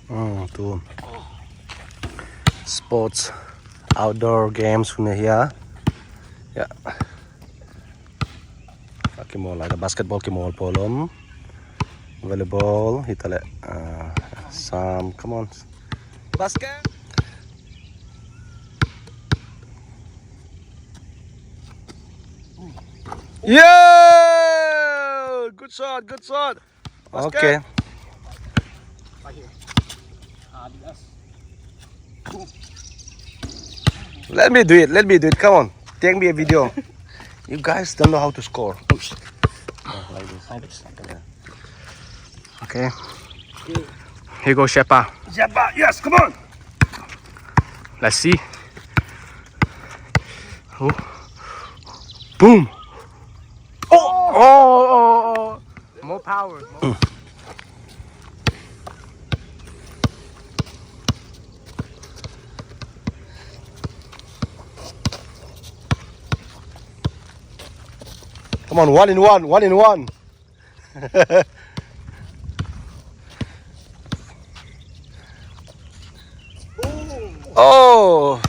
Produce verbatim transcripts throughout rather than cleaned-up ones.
Hmm, tu sports, outdoor games hun hi a. Ya. A kimawl lai, basketball kimawl pawl om. Volleyball hi ta leh. Ah, sam, come on. Basket. Yeah! Good shot, good shot. Okay. Let me do it. Let me do it. Come on. Take me a video. You guys don't know how to score. Oh, like this. Like this. Yeah. Okay. Here go Shepa. Shepa, yes, come on. Let's see. Oh. Boom. Oh, oh, oh, oh. More power. Come on, one in one, one in one. Oh.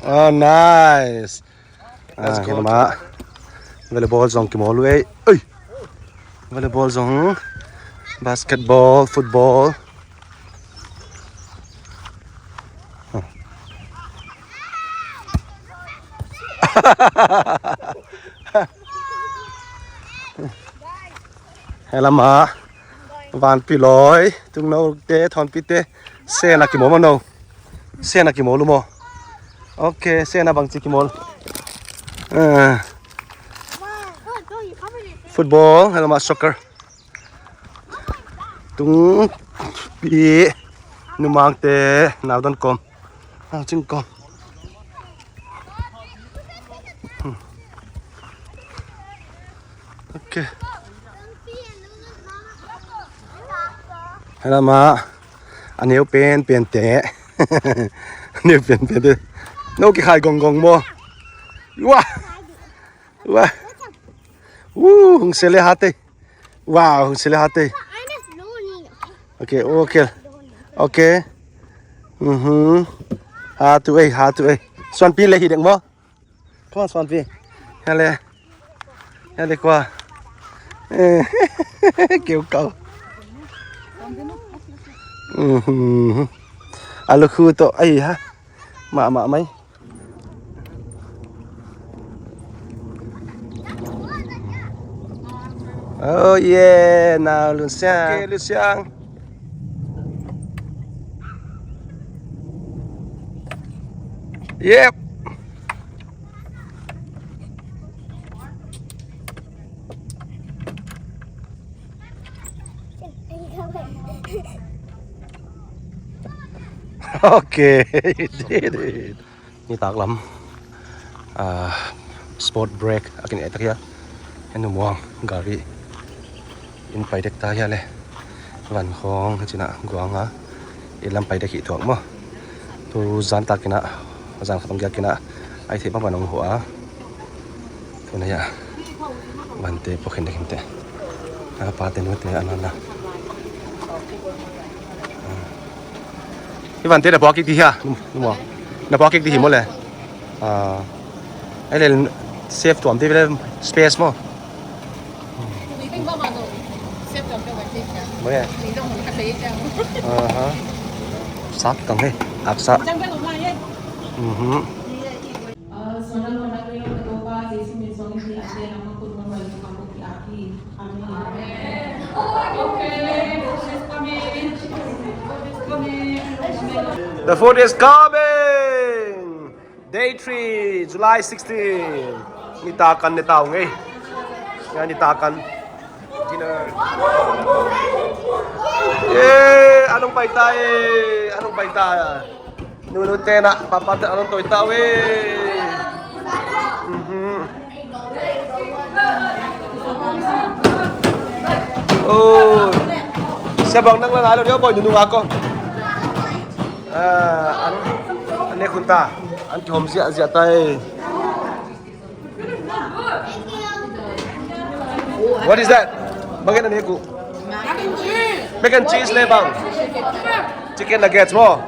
Oh, nice. Ah, hi lamah volleyball zong kimawl uh ei. Oi. Volleyball zong, basketball, football. Hi lamah Vanpi Lawi, Tungno te, Thawnpi te, Sena kimawl maw no? Sena kimawl uh maw? Ok, Sena bangci kimawl. Ah. Football, hi lamah soccer. Tungpi, Numang te, Naudon kom, Naucing kom. Ok. Hi lamah a neu penpen te. A neu penpen te. No kikhai gonggong maw? Wah. Wah. Woo, hong sele hate. Wow, hong sele hate. Ok, ok. Ok. Mhm. Hatu ei, hatu ei. Suanpi le hi dek maw? Come on, Suanpi. Hele. Hele kua. Eh. Keu kau. Mhm. A lukhu to ai ha. Mahmah mai. Oh yeah, now Lunsiang. Okay, Lunsiang. Yep. Okay, you did it. Nitak lam, ah, sport break a kineh tak hia. Henu muang gari in pai dek ta hia le. Van khong cina guang a i lam pai dek hi tuak maw. Tu zan tak ina, zan khat ong giak ina ai thei bang bang ong hua. Tuna ya. Vante pawh khen dek hinte. A pate nute a nana. Hi vante na pawh kik ti hia? Num, num a. Na pawh kik ti hi maw le. Ah. Ai le safe tuam ti le space maw. Maw le. Aha. Sak tang he. Aksa. Mhm. The food is coming! Day three, July sixteen. Nitakan ne tau ngei. Ya nitakan. Dinner. Ye, anong paita eh. Anong paita. Nunu tena, papa te anong toita we. Mhm. Oh. Siabang nang lang alo dia boy nunu ako. Ah, an, an ne khun ta. An kihom zia zia tai. What is that? Bang na ni ku. Mac and cheese le bang. Chicken nuggets mo.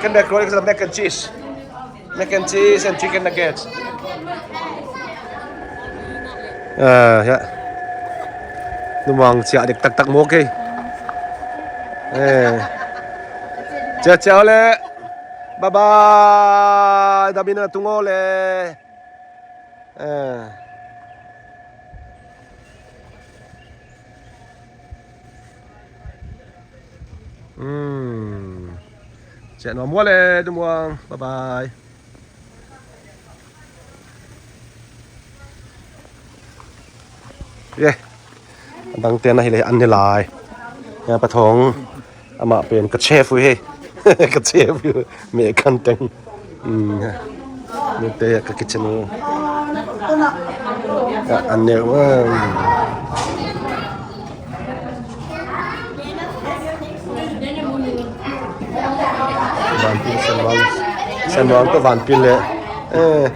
Ken bek kro mac and cheese. Mac and cheese and chicken nuggets. Ah, ya. Numang cia dik tak tak mo ke. Eh. Cia cia le. Bye bye. Dabina tungo le. Eh. Hmm. Ciah nuam ua le dumuang. Bye bye. Yeah. Adang te na hi le an ne lai. Ya pathong. Amah pen ka chef uh hi. Ka chef uh. Me kan teng. Hmm. Ni te ka kitchen uh. Ya, an ne uh. Vanpil San Wang. San Wang to Vanpil le. Eh.